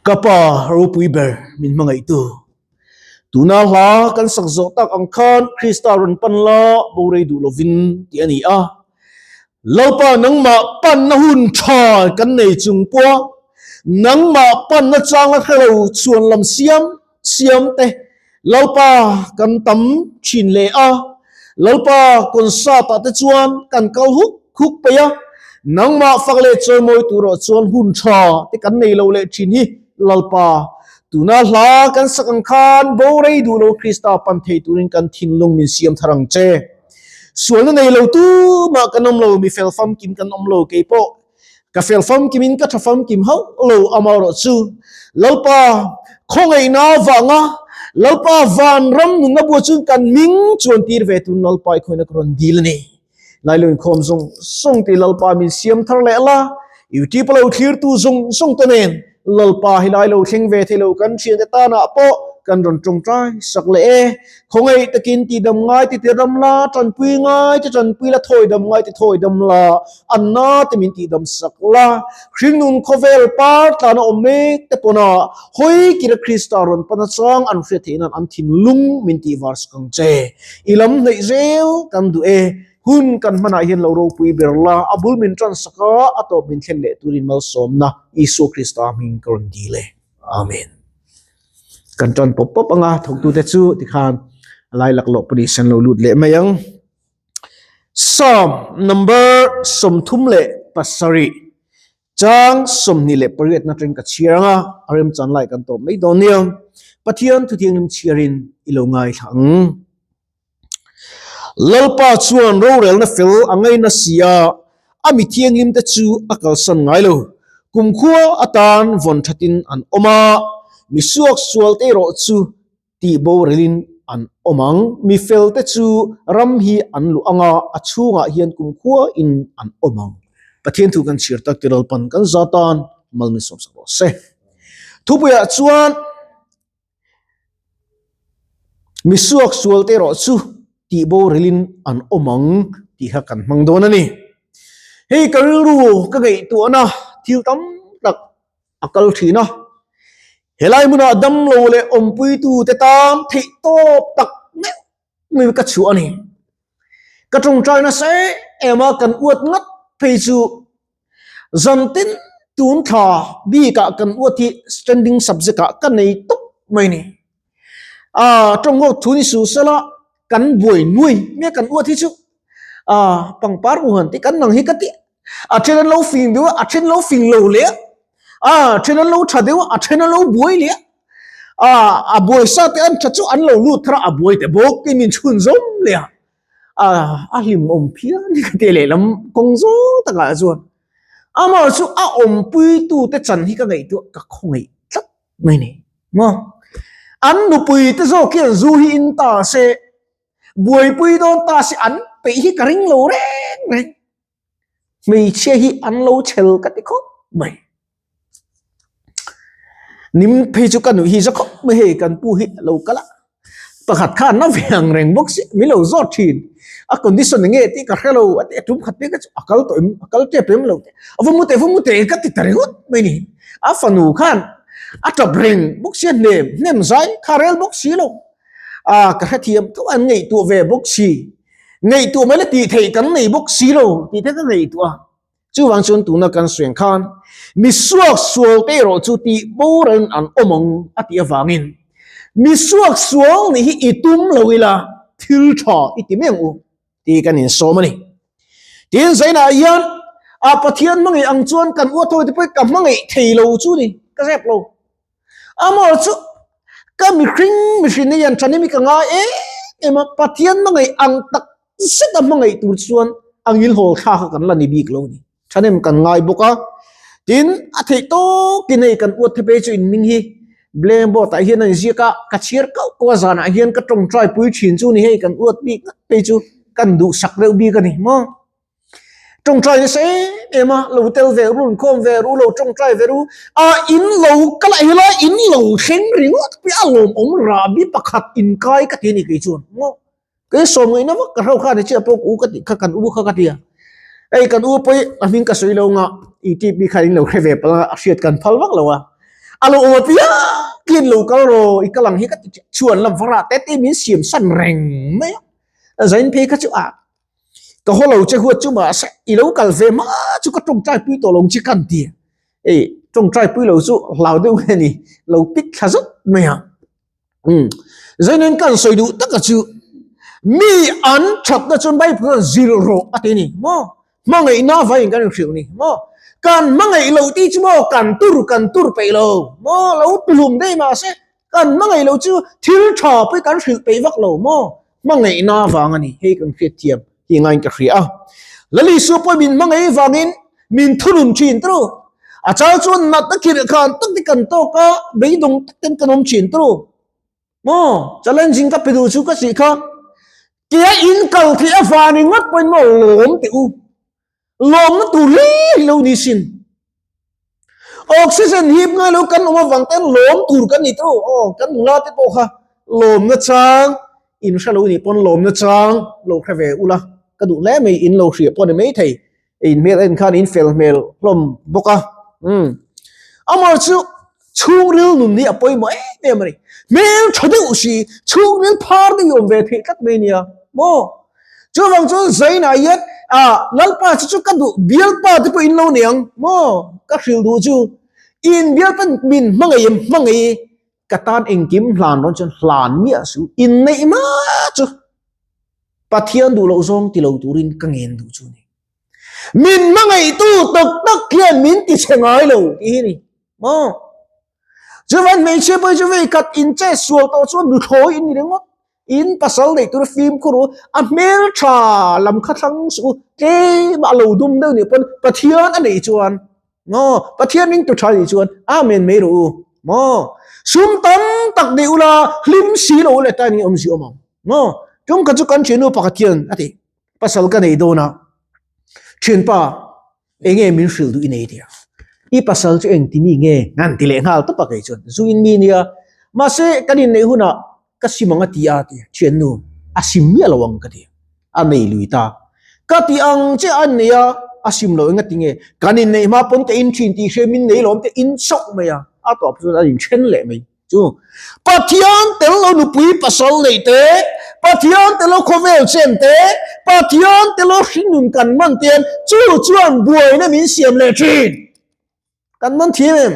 Ka pa ropui ber min hmangaihtu. Tuna hla kan sak zawh tak ang khan Krista rawn pan la borei duh lovin tih a ni a. Lalpa nangmah panna hun tha kan nei chung pawha nangmah panna changa hre lo chhuan lam siam siam te Lalpa kan tam thin hle a. Lalpa concert ah te chuan kan kal huk huk peih a, nangmah fak leh chawimawi turah chuan hun tha te kan nei lo leh thin hi Lalpa tuna hla kan sak ang khan bo rei duh lo Krista pan thei turin kan thinlung min siam thar ang che. Sualna nei lo tumah kan awm lo, mi fel famkim kan awm lo keipawh Ka fel famkimin ka tha famkim hauh lo amaherawh chu Lalpa khawngaihna avanga Lalpa vanram nunna buah chuan kan hming chuan tir ve tun Lalpa i khawina ka rawn dil a ni. Lailo inkhawm zawng zawng te Lalpa min siam thar leh la, YouTube a lo thlirtu zawng zawng te nen Lalpa helai lo thleng ve thei lo kan thiante tanah pawh kan rawn tawngtai sak leh e. Khawngaih takin tihdam ngai ti tihdam la, tanpui ngai ti tanpui la, thawi dam ngai ti thawi dam la, an na te min tihdam sak la. Hringnun khawvel par tlana awm mek te pawna hawi kira Krista rawn pan achang an hriat theih nan an thinlung min tihvar sak ang che. I lam hnaih zel kan duh e. Hun kan hmanah hian lo ropui ber la, a bul min tan sak a, a tawp min thlen leh turin malsawmna Isua Krista hming ka rawn dil e. Amen. Kan tan pawp pawp anga thawktute chu tikhan a lai laklawh pawh ni sen lo lut leh mai ang. Psalm number 37 Chang 28 na teng ka chhiar anga a remchan lai kan tawp mai dawn nia. Pathian thuthianghlim chhiarin i lo ngaithla ang. Lalpa chuan rorelna fel a ngaina si a, a mi thianghlimte chu a kalsan ngai lo. Kumkhua atan vawn thatin an awm a, mi suaksualte erawh chu tih borelin an awm ang. Mi felte chu ram hi an luh ang a, a chhungah hian kumkhua in an awm ang. Pathian thu kan chhiar tak ti Lalpan kan za tan mal min sawmsak rawh se. Thupuiah chuan. Mi suak sual te erawh chu tih borilin an awm ang tih kha kan hmang dawn a ni. Hei ka rilru ka ngaihtuahna thil tam tak a kal thin a, helai hmunah damlo leh awmpuitu te tan theih tawp tak meuh mai ka chhuah a ni. Ka tawngtai nasa em em a, kan uat ngat phei chu Zantin tun thla bikah kan uat hi standing subject ah ka nei tawp mai ni. Ah tawng ho thu ni su sela kan buai nuai nge kan uat hi chu ah pangpar u han ti kan nang hi ka ti a then an lo fing deuh a a then lo fing lo leh a ah then an lo tha deuh a a then an lo buai leh a ah a buai sa te an tha chu an lo lut thar a a buai te bawk in min chhun zawm leh a. a hlim awm phian ni ka ti lehlam kawng zawng takah chuan amah chu a awmpui tu te chan hi ka ngaihtuah ka khawngaih tlat mai ni maw an nupui te zawk hian zu hi in ta se buaipui dawn ta se an peih hi ka ring lo reng reng Hmeichhia hi an lo chhel ka ti khawp mai. Nim phei chu ka nuih hi za khawp mai hei kan pu hi a lo kal a, pakhat kha an la ve ang reng bawk si min lo zawt thin a condition eng nge tih ka hre lo a ti a tum khat pek a chu a kal tawh em a kal tep em lo tih a va mu teh va mu teh ka ti ta ringawt mai ni a fanu khan a tap reng bawk sia hnem hnem zai kha rel bawk si lo a ka hrethiam tho an ngaihtuah ve bawk si. Ngaihtuah mai la tih theih kan nei bawk si lo tih te ka ngaihtuah a. Chuvang chuan tuna kan suiang khan mi suak sual te erawh chu tih boral an awm ang a tih avangin mi suak sual nih hi i tum lo ila thil tha i ti mai ang u tih kan insawm a ni. Tin zainah hian a Pathian hmangaih ang chuan kan uathawi te pawh hi ka hmangaih thei lo chu ni ka zep lo. Amor chu ka mihring mihrinna hian thanem hi ka ngai em em a, Pathian hmangaih ang tak zet a hmangaih tur chuan a ngilhawl thla kha kan la ni bik lo a ni. Thanem kan ngai bawk a, tin a theih tawkin hei kan uat thepe chu inming hi blackboard ah hian a inziak a, ka chhiar kauh kauh a zanah hian ka tawngtai pui thin chu ni hei kan uat bik ngat phei chu kan duhsak deuh bik a ni maw. Tawngtai nasa em em a, lo tel ve ru, inkhawm ve ru, lo tawngtai ve ru, a in lo kal a helai in lo thleng ringawt piah a lawmawm rahbi pakhat inkai ka ti a ni kei chuan maw kei sawm ngaihna vak ka hro kha ni chiah pawh ka u ka tih kha kan u kha ka ti a, hei kan u pawh hi a hming ka sawi lo anga i tih bik kha in lo hre ve palh a, a hriat kan phal vak lo a. A lo awm apiang hian lo kal rawh, i kal ang hi ka ti chhuan lam vara te te min siam san reng mai a. Zain phei kha chu a ka haw lo che huat chu mahse i lo kal ve hma chu ka tawngtai pui tawh lo ang che kan ti. Ei tawngtai pui lo chu hlau deuh nge ni lo pik thla zet mai a. Um zain kan sawi duh taka chu mi an thatna chuan Bible chuan zir rawh a ti a ni maw. Hmangaihna vaiin kan inhrilh ni maw? Kan hmangaih loh tih chu maw kan tur kan tur peih lo maw? Lo tuhlum daih mahse kan hmangaih loh chu thil tha pawh kan hrilh peih vak lo maw? Hmangaihna vang a ni hei kan hriatthiam hi ngaiin ka hria a. Lali Isua pawh min hmangaih vangin min thunun thin turu. A chang chuan natna khirh khan tak te kan tawk a, beidawng tak ten kan awm thin turu. Maw challenging ka pe duh chu ka sih kha tia in kal theih a van ringawt pawhin maw lawm teh u lawmna tur hlir hi lo ni sin oxygen hip ngai lo kan awm avang ten lawm tur kan ni tawh aw kan nula te pawh kha lawmna chang in hre lo nih pawn lawmna chang lo hre ve ula ka duh hle mai in lo hria pawh ni mai thei in hmel en khan in fel hmel hlawm bawk a umm amah chu chhungril nun hi a pawimawh em em a ni hmel tha deuh si chhungril phar deuh hi awm ve theih tlat mai nia maw chuvang chuan zainah hian ah lalpa chu chu ka duh bialpa te pawh in lo nei ang maw ka hrilh duh chu in bialpa min hmangaih em hmangaih ka tan engkim hlan rawn chuan hlan miah suh inneih hma chu Pathian duh loh zawng ti lo turin ka ngen duh chu ni. Min hmangaihtu tak tak hian min ti chhe ngai lo tih hi ni. Maw? Chuvan hmeichhia pawh hi chu vei khat in che sual tawh chuan nuthlawi in ni ringawt. In pasal neih tur fimkhur u, a hmel tha lam kha thlang suh u, tlem a lo dum deuh nih pawn Pathian a neih chuan Maw? Pathian ringtu tha nih chuan Amen mai rawh u. Maw? Sum tam tak nei ula hlim si lo leh ta ni awm si awm ang. Maw? Tum kha chu kan thiannu pakhat hian a ti. Pasal ka nei dawn a. Thianpa, enge min hrilh duh i nei tia. I pasal chu engti mi nge? An ti leh nghal tawp a kei chuan. Zu in mi nia. Mahse kan inneih hunah ka sim ang a ti a ti thiannu a sim miah lo ang ka ti a nei lui ta ka ti ang che a nei a a sim lo enga tinge kan in neih hma pawn ka in thin tih hria min nei lawm te in chauh mai a a tawp chuan a in then leh mai chu Pathian tel lo nupui pasal neih te Pathian tel lo khawvel chen te Pathian tel lo hringnun kan man te hian chu chuan buaina min siam leh thin kan man thiam em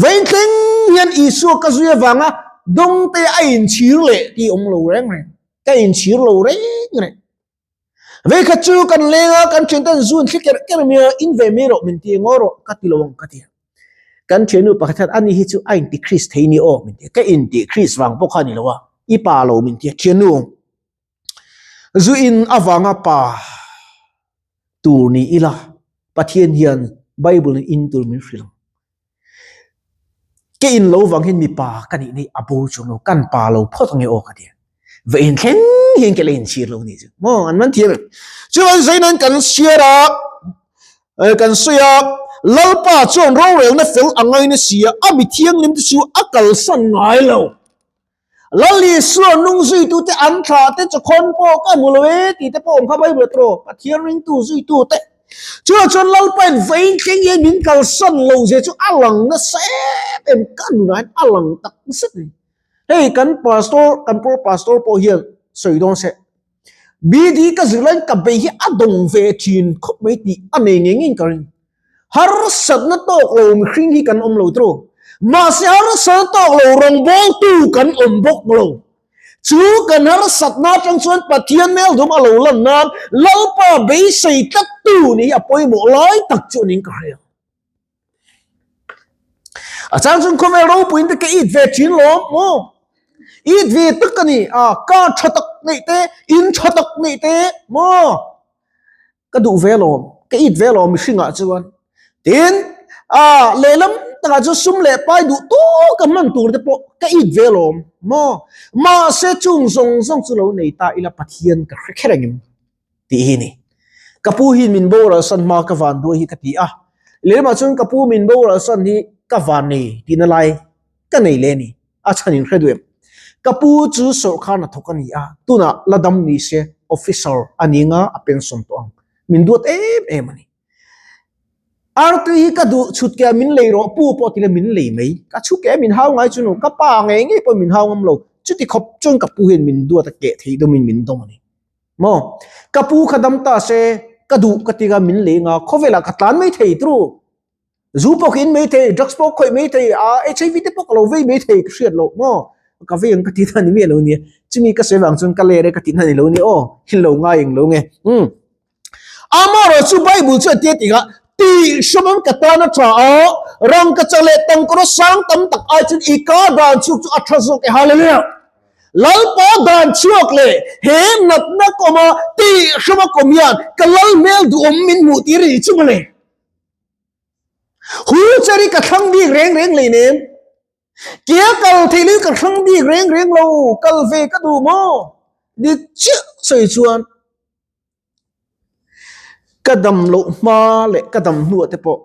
Veintleng hian Isua ka zui avanga dawngte a inchhir leh tih awm lo reng reng. Ka inchhir lo reng reng. Veikhat chu kan leng a, kan thian ten zu an thli kerh kerh mai a, in ve mai rawh min ti ngaw rawh ka ti lo ang ka ti a. Kan thiannu pakhat hian ani hi chu a inti Kris thei ni aw min ti a. Ka inti Kris vang pawh kha a ni lo a, i pa lo min ti a. Thiannu zu in avanga pa tur ni ila Pathian hian Bible in in tur min hrilh ang. Ke in lo vang hian mipa ka nih nei a bo chuang lo, kan pa lo phawt ange aw ka ti. Va in thleng hian ke la in chhir lo ni chu. Maw an man thiam em. Chuan Zainan kan share a, kan sawi a, Lalpa chuan rorelna fel a ngaina si a, a mi thianghlim te chu a kalsan ngai lo. Lal Isua nung zuitute an thlah te chawkhawn pawh ka hmu lo e tih te pawh awm kha Bible tawh Pathian ringtu zuitute chuvang chuan Lalpain vawiin thleng hian min kalsan lo zia chu a lang nasa em em ka nunah hian a lang tak zet a ni. Hei kan pastor kan poor pastor pawh hian sawi dawn se BD ka zir laiin ka bei hi a dawng ve thin khawp mai tih a nei ngei ngeiin ka ring. Harsatna tawk lo mihring hi kan awm lo tru. Mahse harsatna tawk lo rawngbawltu kan awm bawk lo. Chu kan harsatna atang chuan Pathian hmeldum a lo lan nan Lalpa beisei tlattu nih hi a pawimawh lai tak chu a niin ka hria. A chang chuan khawvel ropuiin te ka it ve thin lawm maw? It ve tak a ni. A car tha tak neih te, in tha tak neih te maw? Ka duh ve lawm, ka it ve lawm mihringah chuan. Tin, a lehlam takah chuan sum leh pai duh tawk a hman tur te pawh ka it ve lawm maw? Mahse chung zawng zawng chu lo nei ta ila Pathian ka hre kher engem tih hi ni. Ka pu hi min boral san hma ka van duai hi ka ti a, lehlamah chuan ka pu min boral san hi ka van nei tihna lai ka nei leh a ni. A chhan in hre duh em? Ka pu chu sawrkar hnathawk a ni a, tunah la dam ni se officer a ni nga a pension tawh ang. Min duat em em a ni. Artui hi ka duh chhut ke a min lei rawh pu pawh tile min lei mai. Ka chhu ke min hau ngai chu nu ka pa ngei ngei pawh min hau ngam lo. Chuti khawp chuan ka pu hian min duat a keh thei dawmin min dawm a ni. Maw? Ka pu kha dam ta se ka duh ka ti kha min lei nga khawvelah ka tlan mai thei tru. Zu pawh ka in mai thei, drugs pawh ka khawih mai thei, ah HIV te pawh ka lo vei mai thei ka hriat loh maw? Ka vei ang ka ti na ni miah lo nia. Chumi ka sawi vang chuan ka ler e ka ti na ni lo nia aw. Hi lo ngai eng lo nge. Umm. Amaherawh chu Bible chuan tia tikah tih hrawm ka tan a tha a, rangkachak leh tangkawra sang tam tak ai chuan i ka dan chhuak chu a tha zawk e. Hallelujah! Lalpa dan chhuak leh he natna kawma tih hrawma kawm hian ka lal hmel duhawm min hmuh tir a nih chu mawle. Wheelchair hi ka thlang bik reng reng hleinem. Kia kal theih lui ka thlang bik reng reng lo, kal ve ka duh maw? Dik chiah sawi chuan Ka dam loh hma leh ka dam hnuah te pawh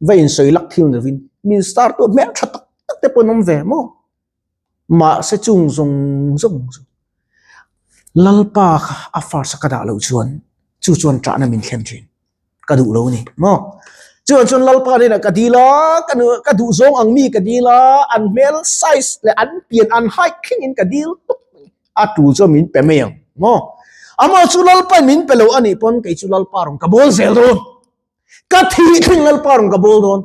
va insawi lak thil ni lovin min star tu hmel tha tak tak te pawh an awm ve maw? Mahse chung zawng zawng chu Lalpa kha a first a ka dah loh chuan chu chuan ṭahna min thlen ṭhin ka duh lo a ni maw? Chuan chuan Lalpa hnenah ka dil a, ka nu ka duh zawng ang mi ka dil a, an hmel size leh an pian an height thlengin ka dil tawp mai. A tul chuan min pe mai ang maw? Amah chu Lalpa min pe lo a nih pawn kei chu Lalpa rawn ka bawl zel dawn. Ka thih thleng Lalpa rawn ka bawl dawn.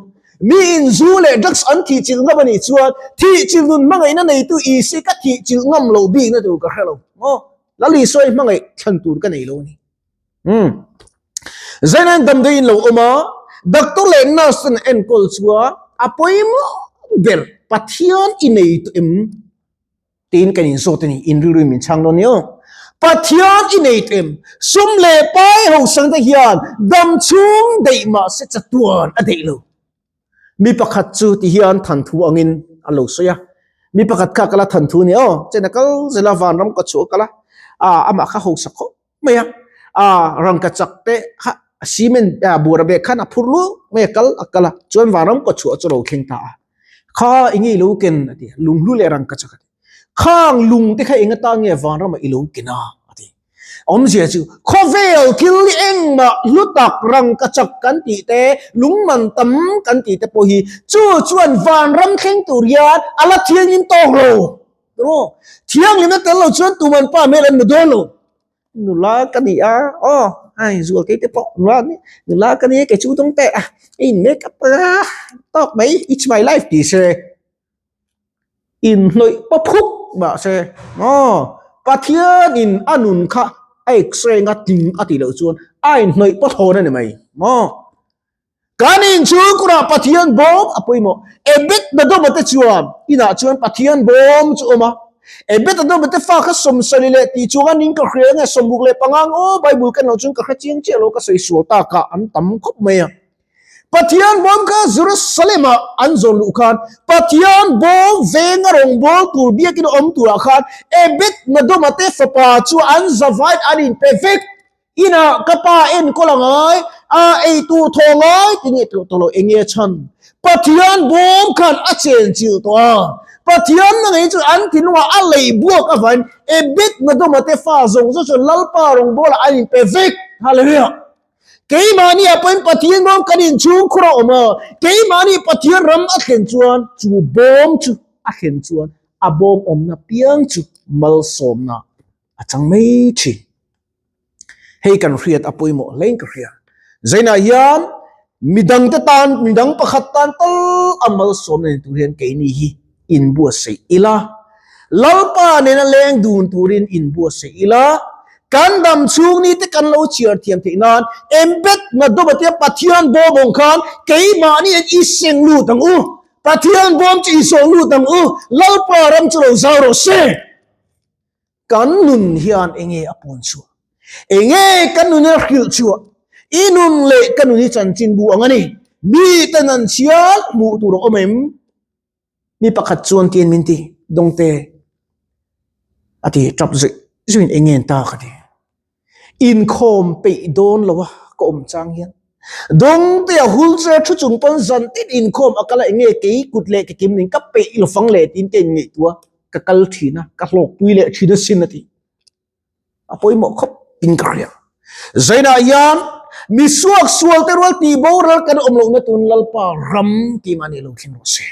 Mi in zu leh drugs an thih chilh ngam a nih chuan thih chilh nun hmangaihna neitu Isi ka thih chilh ngam loh bikna tur ka hre lo maw? Lal Isua hi hmangaih thlan tur ka nei lo a ni. Umm. Zainain damdawiin lo awm a, doctor leh nurse ten enkawl chuan a pawimawh ber Pathian i nei tawh em? Tiin kan inzawt a ni, in rilru in min chhang dawn nia. Pathian i nei tawh em? Sum leh pai hosang te hian dam chhung daih mah se chatuan a daih lo. Mi pakhat chu ti hian thanthu angin a lo sawi a, mi pakhat kha kala thanthu nia aw, chen a kal zel a, vanram ka chhuah kal a, amah kha hosa khawp mai a, rangkachak te kha cement buara bag khan a phur luak mai a, kal a kal a, chuan vanram ka chhuah chu a lo thleng ta a. Kha enge i lo ken a ti, lunghlu leh rangkachak a ti. Khang lung te kha eng atan nge vanramah i lo ken a a ti. Awmzia chu khawvel thil hi engmah hlu tak rangkachak kan tih te, lungman tam kan tih te pawh hi chu chuan vanram thleng tur hian a la thianghlim tawk lo. Thianghlimna tel lo chuan tuman pa hmel an hmu dawn lo. Nula ka ni a, aw ai zual kei te pawh nula ni, nula ka ni a kei chu dawng teh a, i in make up a tawk mai it's my life tih se inhnawih pawp huk mah se aw Pathian in a nun kha a x-ray nga tling a tih loh chuan a inhnawih pawt hawn a ni mai maw. Kan inchhungkurah Pathian bawm a pawimawh. Ebed-Edoma te chuan inah chuan Pathian bawm chu awm a. Ebed-Edoma te fa kha sawmsali leh tih chuang an in ka hria nge 65 ang aw Bible ken loh chuan ka hre chiang chiah lo ka sawi sual tak ah an tam khawp mai a. Pathian bawm kha Jerusalem-ah an zawn luh khan Pathian bawm venga rawngbâwl tur biakin awm turah khan Ebed-Edoma te fapa chu an zavaiin an inpe vek. Inah ka pa enkawl a ngai, a ei tur thaw ngai ti nge tawh tawh lo, eng nge chhan? Pathian bawm khan a chen chilh tawh a, Pathian na ngei chu an thinlungah a lei buak avangin Ebed-Medoma te fa zawng zawng chuan Lalpa rawngbawlah an inpe vek. Hallelujah! Keimahni ah pawhin Pathian bawm kan inchhung khur a awm a, keimahni Pathian ram a thlen chuan chu bawm chu a thlen chuan a bawm awmna piang chu malsawmna a chang mai thin. Hei kan hriat a pawimawh hlein ka hria. Zainah hian midangte tan, midang pakhat tan tal a malsawmna ni tur hian keini hi inbuatsaih ila. Lalpa nena leng dun turin inbuatsaih ila. Kan dam chhung ni te kan lo chhiar thiam theih nan embed na dawm atia Pathian bawm awng khan keimahni an i seng lut ang u. Pathian bawm chu i sawng lut ang u. Lalpa ram chu lo zau rawh se. Kan nun hian enge a puan chhuah? Enge kan nun a hrilh chhuah? I nun leh ka nun hi chanchin bu ang a ni. Miten an chhiar hmuh tur a awm em? Mi pakhat chuan tiin min ti, Dawngte, a ti tap zuih zuihin enge an ta ka ti. Inkhawm peih dawn lo a ka awm chang hian Dawngte a hul che thu chung pawn zan tin inkhawm a kal a enge kei kut leh ke kim ning ka peih lo fang leh tiin ka inngaihtuah a ka kal thin a ka hlawkpui leh thin asin a ti. A pawimawh khawp in ka hria. Zainah hian. Mi suak sual te rual tih boral kan awm lohna tun Lalpa ram tih mahni lo thleng rawh se.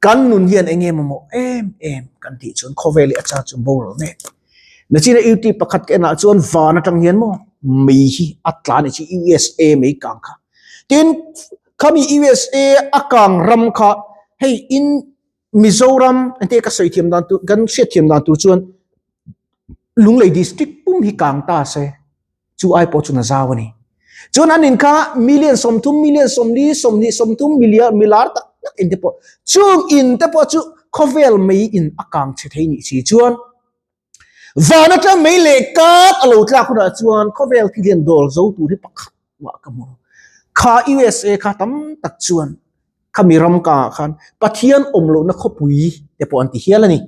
Kan nun hian eng nge mamawh em em kan tih chuan khawvel hi a char chu boral mek. Nachina YouTube pakhat ka enah chuan van atang hian maw mei hi a tla ni chi USA mei kang kha. Tin khami USA a kang ram kha hei in Mizoram ente ka sawi thiam dan tur kan hriat thiam dan tur chuan Lunglei district pum hi kang ta se chu ai pawh chu na zau a ni. Chuan an in kha million 30, million 40, 20, 30 million milar tak tak in te pawh chung in te pawh chu khawvel mei in a kang chhe thei nih si chuan van atang mei leh kat a lo tlak hunah chuan khawvel thil hian dawl zo tur hi pakhat mah ka hmu lo. Kha USA kha tam tak chuan Khami ram ka ah khan Pathian awm lohna khawpui te pawh an ti hial a ni.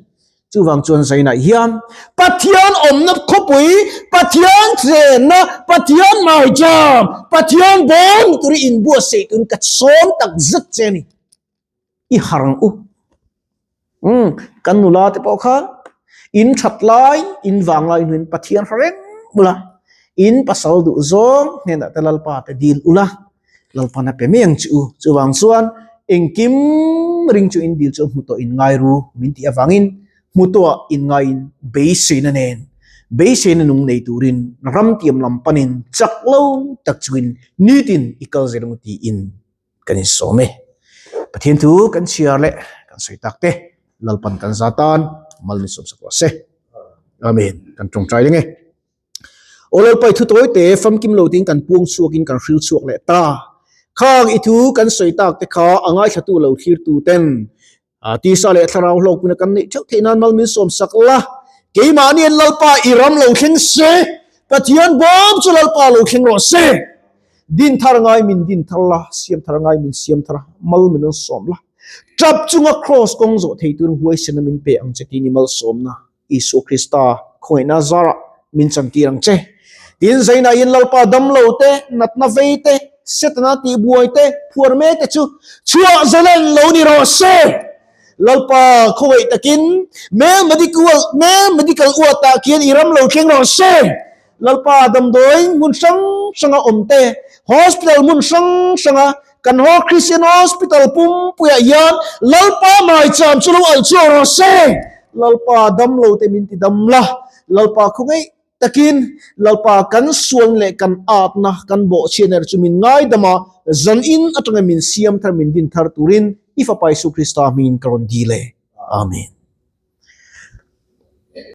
Chuvang chuan Zainah hian Pathian awmna khawpui, Pathian chenna, Pathian maijam, Pathian bawm tur i inbuatsaih turin ka sawm tak zet che a ni. I har ang u. Umm, kan nula te pawh kha in that lai, in vang lai hnuin Pathian hre reng ula, in pasal duh zawng hnenah te Lalpa te dil ula, Lalpan a pe mai ang che u. Chuvang chuan engkim ring chu in dil chu hmu tawh in ngai ru min tih avangin hmu tawhah in ngaiin beiseina nen, beiseina nung nei turin ramtiam lam panin chak lo tak chungin nitin i kal zel ang tiin kan insawm e. Pathian thu kan chhiar leh kan sawi tak te Lalpan kan za tan mal min sawmsak rawh se. Amen. Kan tawngtai reng e. Aw Lalpa i thu tawi te famkim lo tiin kan puang chhuakin kan hril chhuak leh ta. Khang i thu kan sawi tak te kha a ngaithlatu lo thlirtu ten tisa leh thlarau hlawkpuna kan neih theuh theih nan mal min sawmsak la. Keimahni an Lalpa i ram lo thleng se, Pathian bawm chu Lalpa lo thleng rawh se. Din thar ngai min din thar la, siam thar ngai min siam thar a, mal min rawn sawm la. Tap chunga kraws kawng zawh thei turin huaisena min pe ang che tiin i malsawmna Isua Krista khawngaihna zarah min chantir ang che. Tin, Zainah hian Lalpa damlo te, natna vei te, Setana tihbuai te, phuar mek te chu chhuah zalen lo ni rawh se. Lalpa khawngaih takin mel medical mel medical uatah khian i ram lo thleng rawh se. Lalpa damdawi hmun hrang hranga awm te, hospital hmun hrang hranga kan ho Christian Hospital pumpuiah hian Lalpa maicham chu lo alh chhuak rawh se. Lalpa damlo te min ti dam la, Lalpa khawngaih takin Lalpa kan sualna leh kan atna kan bawhchhiatna erawh chu min ngaidam a, zanin atanga min siam thar min din thar turin i Fapa Isu Krista hmingin ka rawn dil e. Amen.